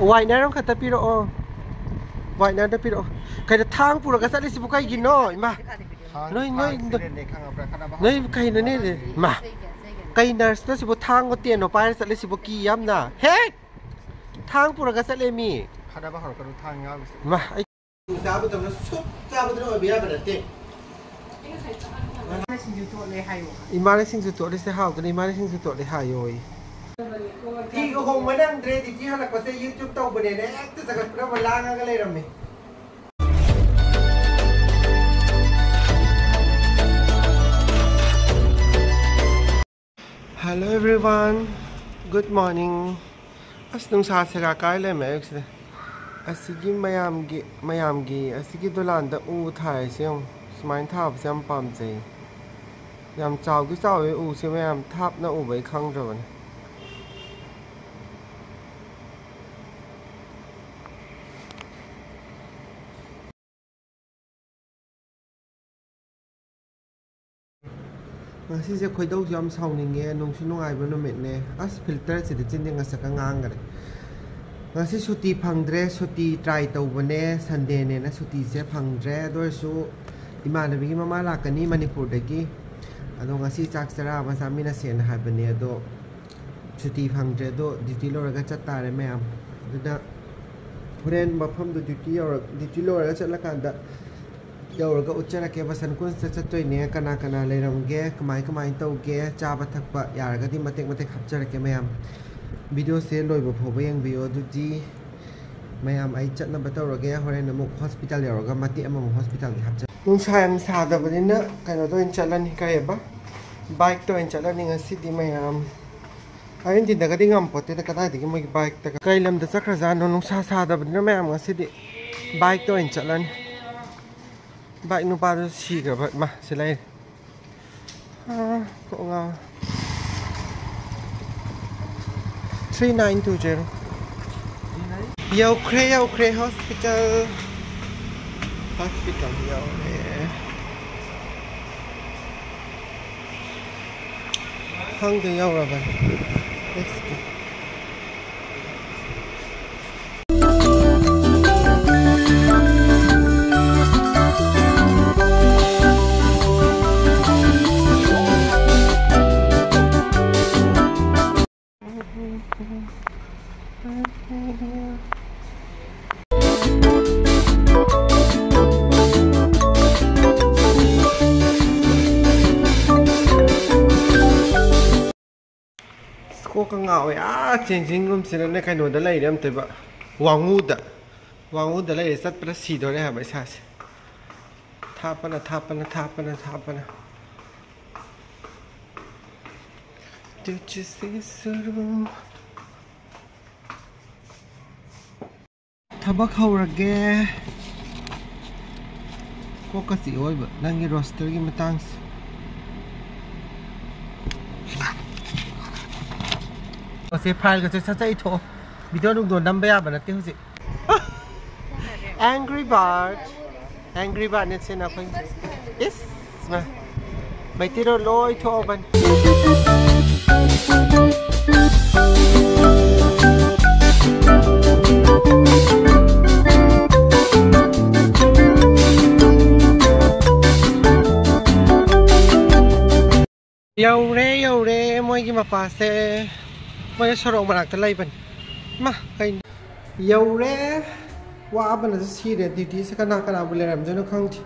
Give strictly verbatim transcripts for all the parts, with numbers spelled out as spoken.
ꯋꯥꯏꯠꯅꯔ ꯑꯃꯈꯛꯇ ꯄꯤꯔꯛꯑꯣ꯫ ꯋꯥꯏꯠꯅꯔꯗ ꯄꯤꯔꯛꯑꯣ꯫ ꯀꯩꯅꯣ ꯊꯥꯡ ꯄꯨꯔꯒ ꯆꯠꯂꯤꯁꯤꯕꯨ ꯀꯩꯒꯤꯅꯣ, ꯏꯃꯥ? ꯊꯥꯡ, ꯅꯣꯏ, ꯅꯣꯏ, ꯊꯥꯡ ꯅꯣꯏ, ꯁꯤꯔꯦꯅꯦ, ꯈꯪꯉꯕ꯭ꯔꯥ? ꯈꯠꯅꯕ ꯅꯣꯏ ꯍꯧꯔꯛꯀꯅꯨ꯫ ꯀꯩꯅꯣꯅꯦ? ꯃꯥ, ꯀꯩ ꯅꯔꯁꯅꯣ ꯁꯤꯕꯨ ꯊꯥꯡꯒ ꯇꯦꯟꯅꯣ ꯄꯥꯏꯔ ꯆꯠꯂꯤꯁꯤꯕꯨ? ꯀꯤ ꯌꯥꯝꯅ꯫ ꯍꯦ! ꯊꯥꯡ ꯄꯨꯔꯒ ꯆꯠꯂꯦ ꯃꯤ꯫ ꯈꯠꯅꯕ ꯍꯧꯔꯛꯀꯅꯨ, ꯊꯥꯡ ꯌꯥꯎꯔꯤꯁꯦ꯫ ꯃꯥ, ꯑꯩ ꯆꯥꯕꯗꯧꯅ ꯁꯨꯞ ꯆꯥꯕꯗꯨꯅ ꯑꯣꯏꯕ ꯌꯥꯕ ꯅꯠꯇꯦ꯫ ꯁꯤꯡꯖꯨ ꯇꯣꯠꯂꯦ ꯍꯥꯏꯌꯣ꯫ ꯏꯃꯥꯅ ꯁꯤꯡꯖꯨ ꯇꯣꯠꯂꯤꯁꯦ ꯍꯥꯎꯗꯅ ꯏꯃꯥꯅ ꯁꯤꯡꯖꯨ ꯇꯣꯠꯂꯦ ꯍꯥꯏꯌꯣ꯫ ꯐꯤꯒ ꯍꯣꯡꯕ ꯅꯪꯗ꯭ꯔꯦ, ꯗ꯭ꯌꯨꯇꯤ ꯍꯜꯂꯛꯄꯁꯦ YouTube ꯇꯧꯕꯅꯦꯅ ꯍꯦꯛꯇ ꯆꯒꯠ ꯄꯨꯅꯕ ꯂꯥꯡꯉꯒ ꯂꯩꯔꯝꯃꯦ꯫ Hello everyone, good morning. ꯑꯁ, ꯅꯨꯡꯁꯥ ꯁꯦꯒꯥ ꯀꯥꯏ ꯂꯩꯔꯝꯃꯦ ꯑꯌꯨꯛꯁꯤꯗ꯫ ꯑꯁꯤꯒꯤ ꯃꯌꯥꯝꯒꯤ, ꯃꯌꯥꯝꯒꯤ ꯑꯁꯤꯒꯤ ꯗꯣꯂꯥꯟꯗ ꯎ ꯊꯥꯔꯤꯁꯦ ꯌꯦꯡꯉꯨ꯫ ꯁꯨꯃꯥꯏꯅ ꯊꯥꯕꯁꯦ ꯌꯥꯝ ꯄꯥꯝꯖꯩ꯫ ꯌꯥꯝ ꯆꯥꯎꯗꯤ ꯆꯥꯎꯋꯦ ꯎꯁꯦ ꯃꯌꯥꯝ, ꯊꯥꯞꯅ ꯎꯕꯩ ꯈꯪꯗ꯭ꯔꯕꯅꯦ꯫ ꯉꯁꯤꯁꯦ ꯈꯣꯏꯗꯧꯁꯨ ꯌꯥꯝ ꯁꯥꯎꯅꯤꯡꯉꯦ, ꯅꯨꯡꯁꯨ ꯅꯨꯡꯉꯥꯏꯕ ꯅꯨꯃꯤꯠꯅꯦ꯫ ꯑꯁ, ꯐꯤꯜꯇꯔꯁꯤꯗꯤ ꯆꯤꯟꯗꯤ ꯉꯁꯛꯀ ꯉꯥꯡꯈꯔꯦ꯫ ꯉꯁꯤ ꯁꯨꯇꯤ ꯐꯪꯗ꯭ꯔꯦ, ꯁꯨꯇꯤ ꯇ꯭ꯔꯥꯏ ꯇꯧꯕꯅꯦ, ꯁꯟꯗꯦꯅꯦꯅ ꯁꯨꯇꯤꯁꯦ ꯐꯪꯗ꯭ꯔꯦ꯫ ꯑꯗꯨ ꯑꯣꯏꯔꯁꯨ ꯏꯃꯥꯟꯅꯕꯤꯒꯤ ꯃꯃꯥ ꯂꯥꯛꯀꯅꯤ ꯃꯅꯤꯄꯨꯔꯗꯒꯤ꯫ ꯑꯗꯣ ꯉꯁꯤ ꯆꯥꯛ ꯆꯔꯥ ꯑꯃ ꯆꯥꯃꯤꯟꯅꯁꯦꯅ ꯍꯥꯏꯕꯅꯦ, ꯑꯗꯣ ꯁꯨꯇꯤ ꯐꯪꯗ꯭ꯔꯦ꯫ ꯑꯗꯣ ꯗ꯭ꯌꯨꯇꯤ ꯂꯣꯏꯔꯒ ꯆꯠꯇꯥꯔꯦ ꯃꯌꯥꯝ꯫ ꯑꯗꯨꯅ ꯍꯣꯔꯦꯟ ꯃꯐꯝꯗꯨ ꯗ꯭ꯌꯨꯇꯤ ꯌꯧꯔ-, ꯗ꯭ꯌꯨꯇꯤ ꯂꯣꯏꯔꯒ ꯆꯠꯂꯀꯥꯟꯗ ꯌꯧꯔꯒ ꯎꯠꯆꯔꯛꯀꯦ꯫ ꯕꯁꯟ ꯀꯨꯟꯁꯇ ꯆꯠꯇꯣꯏꯅꯦ, ꯀꯅꯥ ꯀꯅꯥ ꯂꯩꯔꯝꯒꯦ, ꯀꯃꯥꯏ ꯀꯃꯥꯏꯅ ꯇꯧꯒꯦ, ꯆꯥꯕ ꯊꯛꯄ ꯌꯥꯔꯒꯗꯤ ꯃꯇꯦꯛ ꯃꯇꯦꯛ ꯍꯥꯞꯆꯔꯛꯀꯦ ꯃꯌꯥꯝ꯫ ꯚꯤꯗꯤꯑꯣꯁꯦ ꯂꯣꯏꯕ ꯐꯥꯎꯕ ꯌꯦꯡꯕꯤꯌꯨ꯫ ꯑꯗꯨꯗꯤ ꯃꯌꯥꯝ ꯑꯩ ꯆꯠꯅꯕ ꯇꯧꯔꯒꯦ꯫ ꯍꯣꯔꯦꯟ ꯑꯃꯨꯛ ꯍꯣꯁꯄꯤꯇꯥꯜ ꯌꯧꯔꯒ ꯃꯇꯦꯛ ꯑꯃꯃꯨꯛ ꯍꯣꯁꯄꯤꯇꯥꯜꯒꯤ ꯍꯥꯞꯆꯔꯛꯀꯦ꯫ ꯅꯨꯡꯁꯥ ꯌꯥꯝ ꯁꯥꯗꯕꯅꯤꯅ ꯀꯩꯅꯣꯗ ꯑꯣꯏꯅ ꯆꯠꯂꯅꯤ, ꯀꯩꯑꯕ, ꯕꯥꯏꯛꯇ ꯑꯣꯏꯅ ꯆꯠꯂꯅꯤ ꯉꯁꯤꯗꯤ ꯃꯌꯥꯝ꯫ ꯑꯥꯔ ꯑꯦꯟ ꯗꯤꯗꯒꯗꯤ ꯉꯝꯄꯣꯠꯇꯦꯗ, ꯀꯗꯥꯏꯗꯒꯤ ꯃꯣꯏꯒꯤ ꯕꯥꯏꯛꯇꯒ꯫ ꯀꯩ ꯂꯝꯗ ꯆꯠꯈ꯭ꯔꯖꯥꯠꯅꯣ? ꯅꯨꯡꯁꯥ ꯁꯥꯗꯕꯅꯤꯅ ꯃꯌꯥꯝ ꯉꯁꯤꯗꯤ ꯕꯥꯏꯛꯇ ꯑꯣꯏꯅ ꯆꯠꯂꯅꯤ꯫ ꯕꯥꯏꯛ ꯅꯨꯄꯥꯗꯨ ꯁꯤꯈ꯭ꯔꯕ, ꯃꯥ ꯁꯤ ꯂꯩꯔꯦ꯫ ꯑꯥ, ꯀꯣꯛ ꯉꯥꯎ꯫ Three nine two zero꯫ ꯌꯧꯈ꯭ꯔꯦ, ꯌꯧꯈ꯭ꯔꯦ ꯍꯣꯁꯄꯤꯇꯥꯜ꯫ ꯍꯣꯁꯄꯤꯇꯥꯜ ꯌꯧꯔꯦ꯫ ꯈꯪꯗꯦ, ꯌꯧꯔꯕꯅꯤ꯫ Next꯫ ꯑꯁ, ꯀꯣꯛꯀ ꯉꯥꯎꯋꯦ꯫ ꯑꯥ, changing roomꯁꯤꯅꯅꯦ ꯀꯩꯅꯣꯗ ꯂꯩꯔꯦ ꯑꯝꯇꯣꯏꯕ꯫ ꯋꯥꯉꯨꯗ꯫ ꯋꯥꯉꯨꯗ ꯂꯩꯔꯦ꯫ ꯆꯠꯄꯗ ꯁꯤꯗꯣꯔꯦ ꯍꯥꯏꯕ ꯏꯁꯥꯁꯦ꯫ ꯊꯥꯞꯄꯅ, ꯊꯥꯞꯄꯅ, ꯊꯥꯞꯄꯅ, ꯊꯥꯞꯄꯅ꯫ ꯇꯨꯆꯤꯁꯤ ꯁꯨꯔꯨ꯫ ꯊꯕꯛ ꯍꯧꯔꯒꯦ꯫ ꯀꯣꯛꯀ ꯆꯤꯛꯑꯣꯏꯕ ꯅꯪꯒꯤ roasterꯒꯤ ꯃꯇꯥꯡꯁꯦ꯫ ꯑꯁꯤ fileꯒꯁꯦ ꯁꯠ ꯁꯠ ꯏꯊꯣꯛꯑꯣ꯫ Video ꯅꯨꯡꯗꯣ ꯅꯝꯕ ꯌꯥꯕ ꯅꯠꯇꯦ ꯍꯧꯖꯤꯛ꯫ Angry Bird꯫ Angry Bird ꯅꯦ ꯁꯤꯅ ꯑꯩꯈꯣꯏ꯫ ꯏꯁ! ꯃꯥ꯫ ꯃꯩꯇꯩꯂꯣꯟ ꯂꯣꯏ ꯊꯣꯛꯑꯕꯅꯤ꯫ ꯌꯧꯔꯦ, ꯌꯧꯔꯦ, ꯃꯣꯏꯒꯤ ꯃꯄꯥꯁꯦ꯫ ꯃꯣꯏ ꯁꯣꯔꯣꯛ ꯃꯅꯥꯛꯇ ꯂꯩꯕꯅꯤ꯫ ꯃꯥ, ꯀꯩꯅꯣ? ꯌꯧꯔꯦ꯫ ꯋꯥꯕꯅꯁꯨ ꯁꯤꯔꯦ꯫ Dutyꯁꯦ ꯀꯅꯥ ꯀꯅꯥꯕꯨ ꯂꯩꯔꯝꯗꯣꯏꯅꯣ ꯈꯪꯗꯦ꯫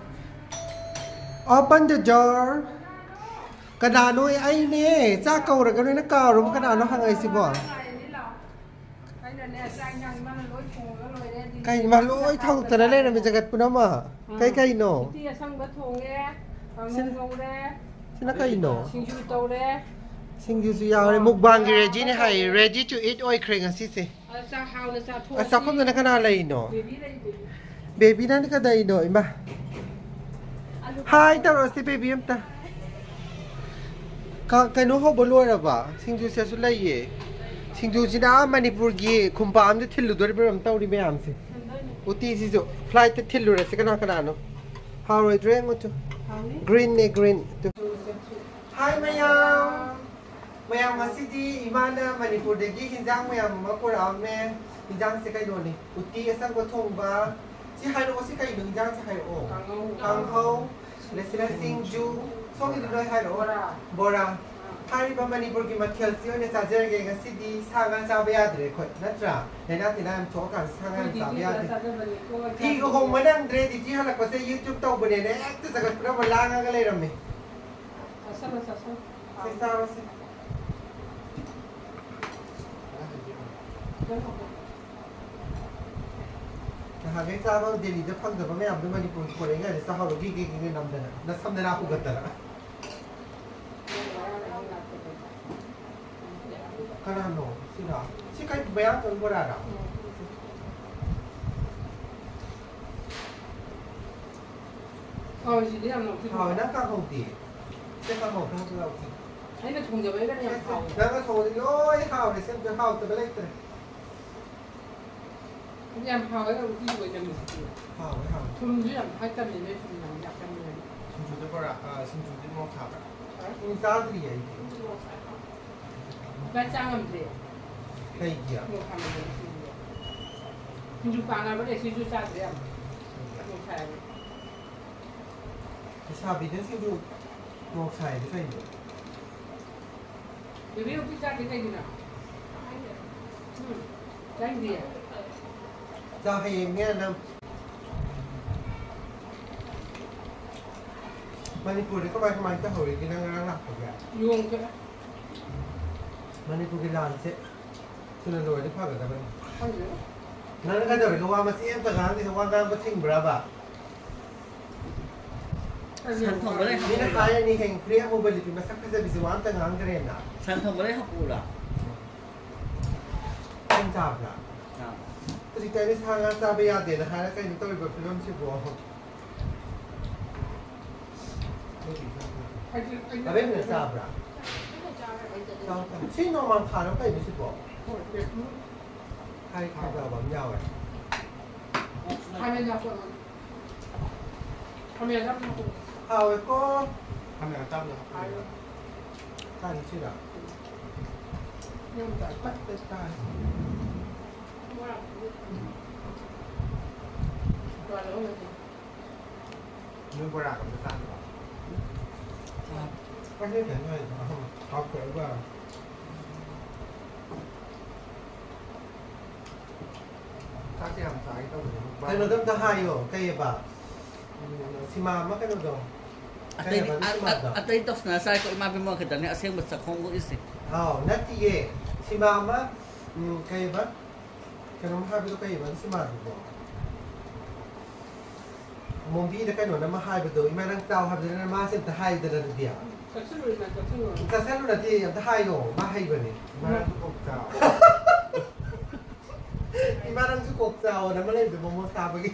Open the door꯫ ꯀꯅꯥꯅꯣ? ꯑꯩꯅꯦ꯫ ꯆꯥꯛ ꯀꯧꯔꯒ ꯅꯣꯏꯅ ꯀꯥꯎꯔꯕ? ꯀꯅꯥꯅꯣ ꯍꯪꯉꯛꯏꯁꯤꯕꯣ? ꯑꯩꯅꯅꯦ, ꯆꯥꯛ ꯏꯟꯖꯥꯡ ꯏꯃꯥꯅ ꯂꯣꯏ ꯊꯣꯡꯉꯒ ꯂꯣꯏꯔꯦ꯫ ꯑꯗꯨꯗꯤ ꯀꯩ, ꯏꯃꯥ ꯂꯣꯏ ꯊꯧꯗꯅ ꯂꯩꯔꯝꯃꯤ ꯖꯒꯠ ꯄꯨꯝꯅꯃꯛ? ꯀꯩ ꯀꯩꯅꯣ? ꯎꯇꯤ ꯑꯁꯪꯕ ꯊꯣꯡꯉꯦ, ꯀꯥꯡꯍꯧ ꯁꯤꯅ, ꯉꯧꯔꯦ, ꯁꯤꯅ ꯀꯩꯅꯣ? ꯁꯤꯡꯖꯨ ꯇꯧꯔꯦ꯫ ꯁꯤꯡꯖꯨꯁꯨ ꯌꯥꯎꯔꯦ꯫ ꯑꯥ, ꯃꯨꯛꯕꯥꯡꯒꯤ ꯕꯣꯔꯥ readyꯅꯦ ꯑꯃ ꯍꯥꯏꯌꯦ꯫ ꯇꯧꯔꯦ꯫ Ready to eat ꯑꯣꯏꯈ꯭ꯔꯦ ꯉꯁꯤꯁꯦ꯫ ꯑ, ꯆꯥꯛ ꯍꯥꯎꯅ ꯆꯥꯊꯣꯛꯑꯁꯤ꯫ ꯑꯁ, ꯆꯥꯛꯈꯨꯝꯗꯅ ꯀꯅꯥ ꯂꯩꯔꯤꯅꯣ? ꯕꯦꯕꯤ ꯂꯩ, ꯕꯦꯕꯤ꯫ ꯕꯦꯕꯤ, ꯅꯪꯗꯤ ꯀꯗꯩꯅꯣ, ꯏꯃꯥ? ꯑꯂꯨ ꯍꯥꯏ ꯇꯧꯔꯣꯁꯤ, ꯕꯦꯕꯤ, ꯑꯝꯇ꯫ ꯀ-, ꯀꯩꯅꯣ ꯍꯧꯕ ꯂꯣꯏꯔꯕ? ꯁꯤꯡꯖꯨꯁꯤꯁꯨ ꯂꯩꯌꯦ꯫ ꯁꯤꯡꯖꯨꯁꯤꯅ ꯑꯥ ꯃꯅꯤꯄꯨꯔꯒꯤ ꯈꯨꯝꯄꯥꯛ ꯑꯝꯗ ꯊꯤꯜꯂꯨꯗꯣꯔꯤꯕ꯭ꯔꯥ ꯀꯩꯅꯣꯝ ꯇꯧꯔꯤ ꯃꯌꯥꯝꯁꯦ꯫ ꯎꯇꯤꯁꯤꯁꯨ flightꯇ ꯊꯤꯜꯂꯨꯔꯁꯤ, ꯀꯅꯥ ꯀꯅꯥꯅꯣ? ꯍꯥꯎꯔꯣꯏꯗ꯭ꯔꯣ ꯌꯦꯡꯉꯨ ꯆꯨ꯫ ꯍꯥꯎꯅꯤ꯫ Greenꯅꯦ, green꯫ ꯇꯨ꯫ Hi ꯃꯌꯥꯝ꯫ ꯃꯌꯥꯝ, ꯉꯁꯤꯗꯤ ꯏꯃꯥꯅ ꯃꯅꯤꯄꯨꯔꯗꯒꯤ ꯍꯤꯟꯖꯥꯡ ꯃꯌꯥꯝ ꯑꯃ ꯄꯨꯔꯛꯑꯝꯃꯦ꯫ ꯍꯤꯟꯖꯥꯡꯁꯦ ꯀꯩꯅꯣꯅꯦ, ꯎꯇꯤ ꯑꯁꯪꯕ ꯊꯣꯡꯕ꯫ ꯁꯤ ꯍꯥꯏꯔꯛꯑꯣ, ꯁꯤ ꯀꯩꯅꯣ? ꯍꯤꯟꯖꯥꯡꯁꯦ ꯍꯥꯏꯔꯛꯑꯣ꯫ ꯀꯥꯡꯍꯧ꯫ ꯀꯥꯡꯍꯧ, ꯂꯁꯤꯅ ꯁꯤꯡꯖꯨ꯫ ꯁꯣꯝꯒꯤꯗꯤ ꯂꯣꯏ ꯍꯥꯏꯔꯛꯑꯣ꯫ ꯕꯣꯔꯥ꯫ ꯕꯣꯔꯥ꯫ ꯑꯥ꯫ ꯍꯥꯏꯔꯤꯕ ꯃꯅꯤꯄꯨꯔꯒꯤ ꯃꯊꯦꯜꯁꯤ ꯑꯣꯏꯅ ꯆꯥꯖꯔꯒꯦ꯫ ꯉꯁꯤꯗꯤ ꯁꯥ ꯉꯥ ꯆꯥꯕ ꯌꯥꯗ꯭ꯔꯦ ꯑꯩꯈꯣꯏ, ꯅꯠꯇ꯭ꯔꯥ? ꯂꯥꯏꯅꯥ ꯇꯤꯟꯅꯥ ꯌꯥꯝ ꯊꯣꯛꯑꯀꯥꯟꯁꯤꯗ ꯁꯥ ꯉꯥ ꯌꯥꯝ ꯆꯥꯕ ꯌꯥꯗ꯭ꯔꯦ꯫ ꯐꯤꯒ ꯍꯣꯡꯕ ꯅꯪꯗ꯭ꯔꯦ꯫ ꯗ꯭ꯌꯨꯇꯤ ꯍꯜꯂꯛꯄꯁꯦ YouTube ꯇꯧꯕꯅꯦꯅ ꯍꯦꯛꯇ ꯆꯒꯠꯄꯅ ꯑꯃ ꯂꯥꯡꯉꯒ ꯂꯩꯔꯝꯃꯦ꯫ ꯆꯥꯁꯜꯂꯣ, ꯆꯥꯁꯜꯂꯣ꯫ ꯁꯦ, ꯆꯥꯔꯣꯁꯦ꯫ ꯅꯍꯥꯟꯈꯩ ꯆꯥꯕ ꯗꯦꯜꯂꯤꯗ ꯐꯪꯗꯕ ꯃꯌꯥꯝꯗꯣ ꯃꯅꯤꯄꯨꯔꯒꯤ ꯄꯣꯔꯛꯏꯉꯩꯗ ꯆꯥꯍꯧꯔꯣ꯫ ꯒꯤ ꯒꯤ ꯒꯤ ꯒꯤ ꯅꯝꯗꯅ, ꯅꯁꯝ ꯅꯅꯥ ꯍꯨꯒꯠꯇꯅ꯫ ꯀꯅꯥꯅꯣ? ꯁꯤꯔꯣ? ꯁꯤ ꯀꯩ, ꯃꯌꯥꯡ ꯀꯪ ꯕꯣꯔꯥꯔꯣ? ꯍꯥꯎꯋꯦ, ꯁꯤꯗꯤ ꯌꯥꯝ ꯂꯧꯁꯤꯜꯂꯦ꯫ ꯍꯥꯎꯋꯦ, ꯅꯪ ꯀꯥꯡꯍꯧꯗꯤ? ꯁꯤ ꯀꯥꯡꯍꯧ ꯈꯔ ꯌꯥꯎꯁꯤ꯫ ꯑꯩꯅ ꯊꯣꯡꯖꯕꯩꯔꯥ ꯌꯥꯝ ꯍꯥꯎꯋꯦ꯫ ꯅꯪꯅ ꯊꯣꯡꯕꯗꯤ ꯂꯣꯏ ꯍꯥꯎꯔꯦ, ꯁꯦꯝꯗ꯭ꯔ ꯍꯥꯎꯇꯕ ꯂꯩꯇ꯭ꯔꯦ꯫ ꯌꯥꯝ ꯍꯥꯎꯋꯦ, ꯎꯇꯤ ꯑꯣꯏꯅ ꯃꯤꯁꯤꯗꯤ꯫ ꯍꯥꯎꯋꯦ, ꯍꯥꯎꯋꯦ꯫ ꯊꯨꯝꯁꯨ ꯌꯥꯝ ꯊꯥꯛꯇꯕꯅꯦ, ꯅꯣꯏ ꯊꯨꯝ ꯌꯥꯝ ꯌꯥꯛꯀꯟꯕꯅꯦ꯫ ꯁꯤꯡꯖꯨꯗ ꯕꯣꯔꯥ, ꯑ, ꯁꯤꯡꯖꯨꯗꯤ ꯃꯣꯔꯣꯛ ꯁꯥꯕ꯭ꯔꯥ? ꯍꯥ? ꯎꯝ, ꯆꯥꯗ꯭ꯔꯤꯌꯦ ꯑꯩꯗꯤ꯫ ꯂꯨꯄꯥ ꯆꯥ ꯉꯝꯗ꯭ꯔꯦ꯫ ꯀꯩꯒꯤ? ꯃꯣꯔꯣꯛ ꯁꯥꯃꯟꯗꯅ ꯁꯤꯡꯖꯨꯗꯣ꯫ ꯁꯤꯡꯖꯨ ꯄꯥꯡꯉꯕꯅꯦ, ꯁꯤꯁꯨ ꯆꯥꯗ꯭ꯔꯦ ꯌꯥꯝ꯫ ꯃꯣꯔꯣꯛ ꯁꯥꯏꯌꯦꯕ꯫ ꯂꯩꯁꯥꯕꯤꯗ ꯁꯤꯡꯖꯨ ꯃꯣꯔꯣꯛ ꯁꯥꯏꯗꯤ ꯀꯩꯅꯣ? ꯕꯦꯕꯤ, ꯎꯇꯤ ꯆꯥꯗ꯭ꯔꯤ ꯀꯩꯒꯤꯅꯣ? ꯎꯝ, ꯆꯥꯅꯤꯡꯗꯤꯌꯦ꯫ ꯆꯥ, ꯍꯌꯦꯡꯅꯦ ꯅꯪ꯫ ꯃꯅꯤꯄꯨꯔꯗ ꯀꯃꯥꯏ ꯀꯃꯥꯏ ꯇꯧꯍꯧꯔꯤꯒꯦ ꯅꯪ ꯉꯔꯥꯡ ꯂꯥꯛꯄꯒꯤ? ꯌꯣꯡ ꯊꯣꯛꯑꯦ꯫ ꯃꯅꯤꯄꯨꯔꯒꯤ ꯂꯥꯟꯁꯦ ꯊꯨꯅ ꯂꯣꯏꯔꯗꯤ ꯐꯒꯗꯕꯅꯤ꯫ ꯈꯪꯗꯦꯗ꯫ ꯅꯪꯅ ꯀꯩꯗꯧꯔꯒꯦ? ꯋꯥ ꯃꯆꯦꯠ ꯑꯝꯇ ꯉꯥꯡꯗꯦ, ꯋꯥ ꯉꯥꯡꯕ ꯊꯤꯡꯕ꯭ꯔꯕ? ꯁꯟ ꯊꯣꯡꯕ ꯂꯩ ꯃꯤꯅ ꯍꯥꯞꯄꯛꯎꯔꯥ? ꯍꯥꯏꯔꯅꯤ ꯍꯌꯦꯡ ꯐꯨꯔꯤꯠ ꯑꯃꯨꯕ ꯂꯤꯠꯄꯤ ꯃꯁꯛ ꯐꯖꯕꯤꯁꯦ ꯋꯥ ꯑꯝꯇ ꯉꯥꯡꯗ꯭ꯔꯦꯅ꯫ ꯁꯟ ꯊꯣꯡꯕ ꯂꯩ ꯍꯥꯞꯄꯛꯎꯔꯥ? ꯁꯟ ꯆꯥꯕ꯭ꯔꯥ? ꯑꯥ꯫ ꯍꯧꯖꯤꯛꯇꯤ ꯑꯩꯅ ꯁꯥ ꯉꯥ ꯆꯥꯕ ꯌꯥꯗꯦꯅ ꯍꯥꯏꯔ ꯀꯩꯅꯣ ꯇꯧꯔꯤꯕ ꯐꯤꯕꯝꯁꯤꯕꯣ? ꯑꯕꯦꯝꯃꯅ ꯆꯥꯕ꯭ꯔꯥ? ꯆꯥꯎ, ꯆꯥꯎ꯫ ꯁꯤ ꯅꯣꯡꯃꯥꯡꯈꯥꯔꯣ ꯀꯩꯅꯣ ꯁꯤꯕꯣ? ꯍꯥꯏ ꯈꯥꯖꯕ ꯑꯃ ꯌꯥꯎꯋꯦ꯫ ꯈꯥꯃꯦꯟ ꯍꯥꯞꯄꯣ꯫ ꯈꯥꯃꯦꯟ ꯑꯁꯥꯡꯕ ꯍꯥꯞꯄꯣ꯫ ꯍꯥꯎꯋꯦꯀꯣ꯫ ꯈꯥꯃꯦꯟ ꯑꯁꯥꯡꯕ ꯍꯥꯞꯄꯣ꯫ ꯆꯥꯅꯤ ꯁꯤꯔ? ꯌꯥꯝ ꯆꯥꯏ꯫ ꯄꯠ ꯄꯠ ꯆꯥꯏ꯫ ꯅꯣꯏ ꯕꯣꯔꯥꯒ ꯑꯝꯇ ꯆꯥꯗ꯭ꯔꯣ? ꯆꯥ꯫ ꯀꯩꯅꯣ ꯍꯥꯏꯗꯣ? ꯍꯥꯎꯈ꯭ꯔꯕ? ꯆꯥꯛꯁꯦ ꯌꯥꯝ ꯆꯥꯒꯦ ꯇꯧꯕꯅꯦ, ꯃꯨꯛꯕꯥꯡ꯫ ꯀꯩꯅꯣꯗꯣ ꯑꯝꯇ ꯍꯥꯏꯌꯣ, ꯀꯩꯑꯕ? ꯎꯝ, ꯁꯤꯃꯥ ꯑꯃ ꯀꯩꯅꯣꯗꯣ꯫ ꯑꯇꯩꯗꯤ, ꯀꯩꯑꯕ ꯑꯗꯨ ꯑ-, ꯑ-, ꯁꯤꯃꯥꯗꯣ? ꯑꯇꯩ ꯇꯧꯁꯤꯟꯅꯔ ꯆꯥꯏꯀꯣ, ꯏꯃꯥ ꯕꯦꯝꯃ ꯈꯛꯇꯅꯦ ꯑꯁꯦꯡꯕ ꯆꯥꯛꯈꯣꯝꯒ ꯎꯏꯁꯦ꯫ ꯑꯥꯎ, ꯅꯠꯇꯤꯌꯦ꯫ ꯁꯤꯃꯥ ꯑꯃ, ꯎꯝ, ꯀꯩꯑꯕ? ꯀꯩꯅꯣꯝ ꯍꯥꯏꯕꯗꯣ ꯀꯩꯕ ꯁꯤ ꯃꯥꯟꯕꯗꯣ? ꯃꯣꯝꯕꯤꯗ ꯀꯩꯅꯣꯅ ꯑꯃ ꯍꯥꯏꯕꯗꯣ, ꯏꯃꯥ ꯅꯪ ꯆꯥꯎ ꯍꯥꯏꯕꯗꯨꯅ ꯃꯥꯁꯦ ꯑꯝꯇ ꯍꯥꯏꯗꯅ ꯑꯗꯨꯗꯤ꯫ ꯆꯠꯁꯤꯜꯂꯨꯔꯦ, ꯆꯠꯁꯤꯜꯂꯨꯔꯦ꯫ ꯆꯠꯁꯤꯜꯂꯨ ꯅꯠꯇꯦ, ꯑꯝꯇ ꯍꯥꯏꯌꯣ, ꯃꯥ ꯍꯩꯕꯅꯦ꯫ ꯏꯃꯥ ꯅꯪꯁꯨ ꯀꯣꯛ ꯆꯥꯎ꯫ ꯏꯃꯥ ꯅꯪꯁꯨ ꯀꯣꯛ ꯆꯥꯎꯑꯣꯅ ꯑꯃ ꯂꯩꯕꯗꯣ ꯃꯣꯃꯣ ꯆꯥꯕꯒꯤ꯫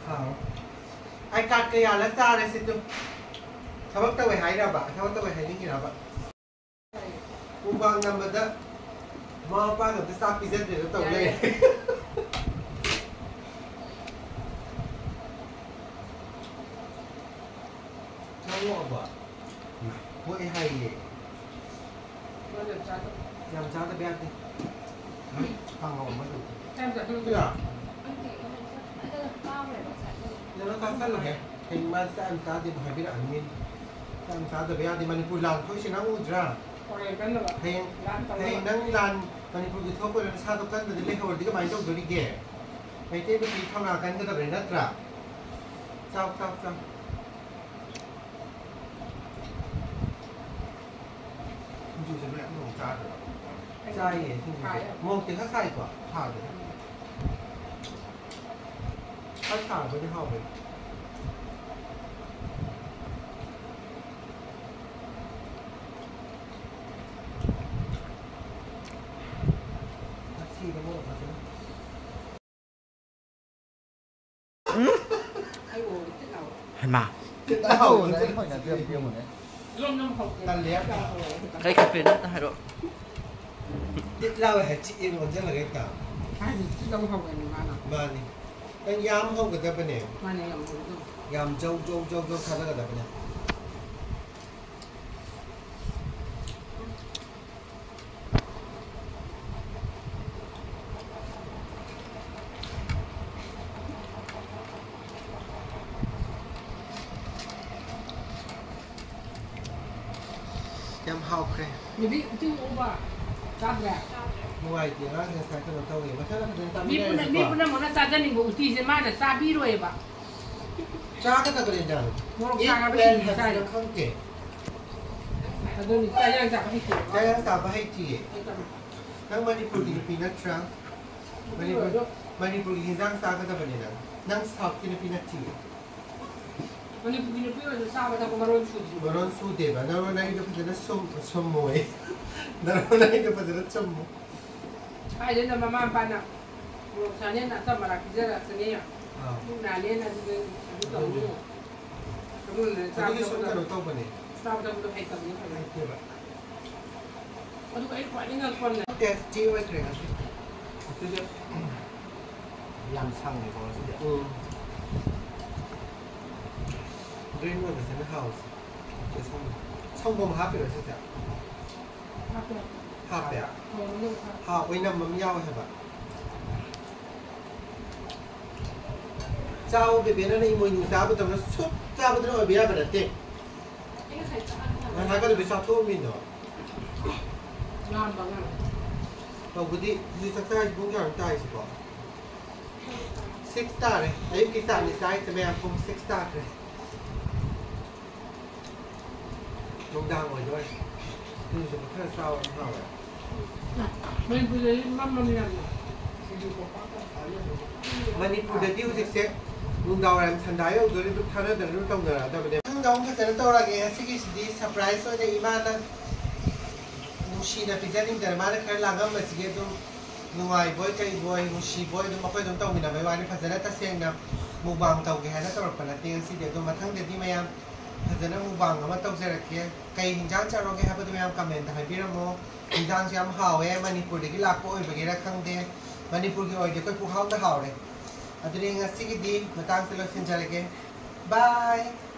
ꯍꯥꯎ꯫ ꯑꯥꯏ ꯀꯥꯔꯠꯀ ꯌꯥꯜꯂ ꯆꯥꯔꯦ ꯁꯤꯗꯣ꯫ ꯊꯕꯛ ꯇꯧꯋꯦ ꯍꯥꯏꯔꯕ? ꯊꯕꯛ ꯇꯧꯋꯦ ꯍꯥꯏꯅꯤꯡꯉꯤꯔꯕ? ꯃꯨꯛꯕꯥꯡ ꯅꯝꯕꯗ ꯃꯃꯥ ꯃꯄꯥꯒ ꯑꯝꯇ ꯆꯥꯛ ꯄꯤꯖꯗ꯭ꯔꯦꯗꯣ ꯇꯧ ꯂꯩꯔꯦ꯫ ꯅꯪ ꯂꯣꯛꯑꯕꯣ? ꯂꯣꯛꯑꯦ ꯍꯥꯏꯌꯦ꯫ ꯌꯥꯝ ꯆꯥꯗꯕ ꯌꯥꯗꯦ꯫ ꯀꯥꯡꯍꯧ ꯑꯃ ꯇꯧꯁꯤ꯫ ꯁꯤꯔꯣ? ꯀꯩꯅꯣ ꯆꯥꯁꯜꯂꯨꯍꯦ꯫ ꯍꯌꯦꯡ ꯃꯥ ꯆꯥꯛ ꯌꯥꯝ ꯆꯥꯗꯦꯕꯨ ꯍꯥꯏꯕꯤꯔꯛꯑꯅꯤ꯫ ꯆꯥꯛ ꯌꯥꯝ ꯆꯥꯗꯕ ꯌꯥꯗꯦ꯫ ꯃꯅꯤꯄꯨꯔ ꯂꯥꯟ ꯊꯣꯛꯏꯁꯦ ꯅꯪ ꯎꯗ꯭ꯔꯥ? ꯍꯌꯦꯡ, ꯍꯌꯦꯡ ꯅꯪ ꯂꯥꯟ ꯃꯅꯤꯄꯨꯔꯒꯤ ꯊꯣꯛꯄꯗ ꯅꯁꯥꯗꯣ ꯀꯟꯗꯗꯤ ꯂꯩꯍꯧꯔꯗꯤ ꯀꯃꯥꯏꯅ ꯇꯧꯗꯣꯔꯤꯒꯦ? ꯃꯩꯇꯩ ꯅꯨꯄꯤ ꯊꯧꯅꯥ ꯀꯟꯒꯗꯕꯅꯤ ꯅꯠꯇ꯭ꯔꯥ? ꯆꯥꯎ, ꯆꯥꯎ, ꯆꯥꯎ꯫ ꯁꯤꯡꯖꯨꯁꯦ ꯅꯣꯏ ꯑꯃꯐꯥꯎ ꯆꯥꯗ꯭ꯔꯣ? ꯆꯥꯏꯌꯦ, ꯁꯤꯡꯖꯨꯁꯦ꯫ ꯊꯥꯏꯌꯦ꯫ ꯃꯣꯔꯣꯛꯇꯤ ꯈꯔ ꯁꯥꯏꯀꯣ? ꯁꯥꯗꯦ꯫ ꯈꯔ ꯁꯥꯔꯒꯗꯤ ꯍꯥꯎꯋꯦ꯫ ꯉꯁꯤꯗꯤ ꯃꯣꯔꯣꯛ ꯐꯖꯅ ꯍꯩꯃꯥ꯫ ꯇꯜꯂꯦ ꯌꯥꯝꯅ꯫ ꯀꯩ ꯀꯩ ꯄꯦꯟꯅꯣ ꯑꯝꯇ ꯍꯥꯏꯔꯛꯑꯣ꯫ ꯇꯤꯠ ꯂꯥꯎꯋꯦ ꯍꯥꯏ ꯆꯤꯛꯑꯦ ꯑꯣꯟꯁꯤꯜꯂꯒ ꯍꯦꯛꯇ꯫ ꯍꯥꯏꯗꯤ ꯇꯤꯠ ꯂꯥꯎ ꯍꯧꯒꯅꯤ ꯃꯥꯅ꯫ ꯃꯥꯅꯤ꯫ ꯅꯪ ꯌꯥꯝ ꯍꯧꯒꯗꯕꯅꯦ꯫ ꯃꯥꯅꯦ ꯌꯥꯝ ꯍꯧꯒꯗꯕꯅꯦ꯫ ꯌꯥꯝ ꯖꯧ ꯖꯧ ꯖꯧ ꯖꯧ ꯊꯥꯗꯒꯗꯕꯅꯦ꯫ ꯌꯥꯝ ꯍꯥꯎꯈ꯭ꯔꯦ꯫ ꯕꯦꯕꯤ, ꯎꯇꯤ ꯑꯣꯛꯑꯕ? ꯆꯥꯗ꯭ꯔꯦ? ꯅꯨꯡꯉꯥꯏꯇꯦ, ꯑꯉꯥꯡꯁꯦ ꯉꯁꯥꯏ ꯀꯩꯅꯣ ꯇꯧꯋꯦ꯫ ꯃꯊꯪ ꯐꯖꯅ ꯃꯤ ꯄꯨꯝꯅ- ꯃꯤ ꯆꯥꯃꯤꯟꯅꯔꯁꯤꯀꯣ꯫ ꯄꯨꯝꯅꯃꯛꯅ ꯆꯥꯖꯅꯤꯡꯕ ꯎꯇꯤꯁꯦ ꯃꯥꯅ ꯆꯥꯕꯤꯔꯣꯏꯕ꯫ ꯆꯥꯒꯗꯕꯅꯤ ꯅꯪ꯫ ꯃꯣꯔꯣꯛ Eat ꯁꯥꯈ꯭ꯔꯕ well ꯁꯤꯡꯖꯨ ꯆꯥꯏ꯫ ꯍꯥꯏꯕꯁꯤꯅ ꯈꯪꯗꯦ꯫ ꯑꯗꯨꯅꯤ ꯆꯥꯛ ꯌꯥꯝ ꯆꯥꯕ ꯍꯩꯇꯦ꯫ ꯆꯥꯛ ꯌꯥꯝ ꯆꯥꯕ ꯍꯩꯇꯤꯌꯦ꯫ ꯅꯪ ꯃꯅꯤꯄꯨꯔꯒꯤ ꯅꯨꯄꯤ ꯅꯠꯇ꯭ꯔꯥ? ꯃꯅꯤꯄꯨꯔ- ꯃꯅꯤꯄꯨꯔꯒꯤ ꯍꯤꯟꯖꯥꯡ ꯆꯥꯒꯗꯕꯅꯤ ꯅꯪ꯫ ꯅꯪ ꯁꯥꯎꯠꯀꯤ ꯅꯨꯄꯤ ꯅꯠꯇꯤꯌꯦ꯫ ꯃꯅꯤꯄꯨꯔꯒꯤ ꯅꯨꯄꯤ ꯑꯣꯏꯔꯁꯨ ꯆꯥꯕ ꯊꯛꯄ ꯃꯔꯣꯟ ꯁꯨꯗ꯭ꯔꯤ꯫ ꯃꯔꯣꯟ ꯁꯨꯗꯦꯕ꯫ ꯅꯔꯣꯟ ꯅꯔꯤꯗꯣ ꯐꯖꯅ ꯁꯨꯝ- ꯁꯨꯝꯃꯣꯏ꯫ ꯅꯔꯣꯟ ꯅꯔꯤꯗꯣ ꯐꯖꯅ ꯆꯨꯝꯃꯣ꯫ ꯀꯥꯏꯗꯩꯅꯣ ꯃꯃꯥ ꯃꯄꯥꯅ ꯃꯣꯔꯣꯛ ꯁꯥꯅꯦꯅ ꯑꯆꯝ ꯑꯔꯥꯛ ꯄꯤꯖꯔꯛꯀꯅꯤ꯫ ꯑꯥ꯫ ꯄꯨꯛ ꯅꯥꯅꯦꯅ ꯑꯗꯨꯗ ꯑꯗꯨ ꯇꯧꯅꯤ꯫ ꯑꯗꯨꯅ ꯆꯥꯕ ꯑꯗꯨꯒꯤ ꯁꯨꯝ ꯊꯛꯄꯗ- ꯀꯩꯅꯣ ꯇꯧꯕꯅꯦ꯫ ꯆꯥꯕ ꯊꯛꯄꯗꯣ ꯍꯩꯇꯕꯅꯤ ꯈꯪꯉꯦ꯫ ꯍꯩꯇꯦꯕ꯫ ꯑꯗꯨꯒ ꯑꯩ ꯈ꯭ꯋꯥꯏꯗꯒꯤ ꯉꯛꯄ ꯑꯃꯅ Tasty ꯑꯣꯏꯈ꯭ꯔꯦ ꯉꯁꯤ꯫ ꯑꯗꯨꯗꯤ ꯌꯥꯝ ꯁꯪꯉꯦꯀꯣ ꯉꯁꯤꯗꯤ꯫ ꯎꯝ꯫ Green ꯑꯣꯏꯕꯁꯤꯅ ꯍꯥꯎꯁꯦ꯫ ꯁꯪꯒꯣꯝ ꯍꯥꯞꯄꯤꯔꯣ ꯁꯤꯁꯦ? ꯍꯥꯞꯄꯦ꯫ ꯍꯥꯞꯄꯦ꯫ ꯍꯥꯎꯕꯅꯦ ꯈꯔ꯫ ꯍꯥꯎ ꯑꯣꯏꯅꯝ ꯑꯃ ꯌꯥꯎꯋꯦ ꯍꯥꯏꯕ꯫ ꯆꯥꯎ ꯕꯦꯕꯦ, ꯅꯪꯅ ꯏꯃꯣꯏꯅꯨ ꯆꯥꯕꯗꯧꯅ ꯁꯨꯞ ꯆꯥꯕꯗꯨꯅ ꯑꯣꯏꯕ ꯌꯥꯕ ꯅꯠꯇꯦ꯫ ꯉꯁꯥꯏ ꯀꯩꯗꯧꯕꯩ ꯆꯥꯊꯣꯛꯑꯝꯃꯤꯅꯣ? ꯂꯥꯝꯕ ꯑꯉꯥꯡ꯫ ꯇꯧꯕꯗꯤ ꯍꯧꯖꯤꯛ ꯆꯥꯛ ꯆꯥꯔꯤꯁꯤ ꯄꯨꯡ ꯀꯌꯥꯃꯨꯛ ꯇꯥꯔꯤꯁꯤꯕꯣ? Six ꯇꯥꯔꯦ꯫ ꯑꯌꯨꯛꯀꯤ ꯆꯥꯛꯅꯤ ꯆꯥꯔꯤꯁꯦ ꯃꯌꯥꯝ, ꯄꯨꯡ six ꯇꯥꯈ꯭ꯔꯦ꯫ ꯅꯨꯡꯗꯥꯡ ꯑꯣꯏꯗꯣꯔꯦ꯫ ꯁꯤꯡꯖꯨꯁꯦ ꯈꯔ ꯆꯥꯎꯔꯗꯤ ꯍꯥꯎꯔꯦ꯫ ꯃꯅꯤꯄꯨꯔꯗꯗꯤ ꯃꯝꯃꯝꯅꯦ ꯌꯥꯝꯅ꯫ ꯃꯅꯤꯄꯨꯔꯗꯗꯤ ꯍꯧꯖꯤꯛꯁꯦ ꯅꯨꯡꯗꯥꯡ ꯋꯥꯏꯔꯝ ꯁꯟꯗꯥ ꯌꯧꯗꯣꯔꯦ, ꯑꯗꯨꯝ ꯊꯥꯅꯗꯅ ꯑꯗꯨꯝ ꯇꯧꯅꯔꯛꯑꯗꯕꯅꯦ꯫ ꯃꯊꯪꯗ ꯑꯃꯨꯛ ꯐꯖꯅ ꯇꯧꯔꯒꯦ꯫ ꯉꯁꯤꯒꯤꯁꯤꯗꯤ surprise ꯑꯣꯏꯅ ꯏꯃꯥꯅ ꯅꯨꯡꯁꯤꯅ ꯄꯤꯖꯅꯤꯡꯗꯅ ꯃꯥꯅ ꯈꯔ ꯂꯥꯡꯉꯝꯕꯁꯤꯒꯤ ꯑꯗꯨꯝ ꯅꯨꯡꯉꯥꯏꯕꯣꯏ ꯀꯩꯕꯣꯏ ꯅꯨꯡꯁꯤꯕꯣꯏ ꯑꯗꯨꯝ ꯑꯩꯈꯣꯏ ꯑꯗꯨꯝ ꯇꯧꯃꯤꯟꯅꯕꯩ ꯋꯥꯅꯤ꯫ ꯐꯖꯅ ꯇꯁꯦꯡꯅ mukbang ꯇꯧꯒꯦ ꯍꯥꯏꯅ ꯇꯧꯔꯛꯄ ꯅꯠꯇꯦ ꯉꯁꯤꯗꯤ꯫ ꯑꯗꯣ ꯃꯊꯪꯗꯗꯤ ꯃꯌꯥꯝ ꯐꯖꯅ mukbang ꯑꯃ ꯇꯧꯖꯔꯛꯀꯦ꯫ ꯀꯩ ꯍꯤꯟꯖꯥꯡ ꯆꯥꯔꯛꯑꯣꯒꯦ ꯍꯥꯏꯕꯗꯨ ꯃꯌꯥꯝ comment ꯍꯥꯏꯕꯤꯔꯝꯃꯣ꯫ ꯍꯤꯟꯖꯥꯡꯁꯨ ꯌꯥꯝ ꯍꯥꯎꯋꯦ, ꯃꯅꯤꯄꯨꯔꯗꯒꯤ ꯂꯥꯛꯄ ꯑꯣꯏꯕꯒꯤꯔ ꯈꯪꯗꯦ, ꯃꯅꯤꯄꯨꯔꯒꯤ ꯑꯣꯏꯔꯗꯤ ꯑꯩꯈꯣꯏ ꯄꯨꯡꯍꯥꯎꯗ ꯍꯥꯎꯔꯦ꯫ ꯑꯗꯨꯗꯤ ꯉꯁꯤꯒꯤꯗꯤ ꯃꯇꯥꯡꯁꯦ ꯂꯣꯏꯁꯤꯟꯖꯔꯒꯦ꯫ Bye꯫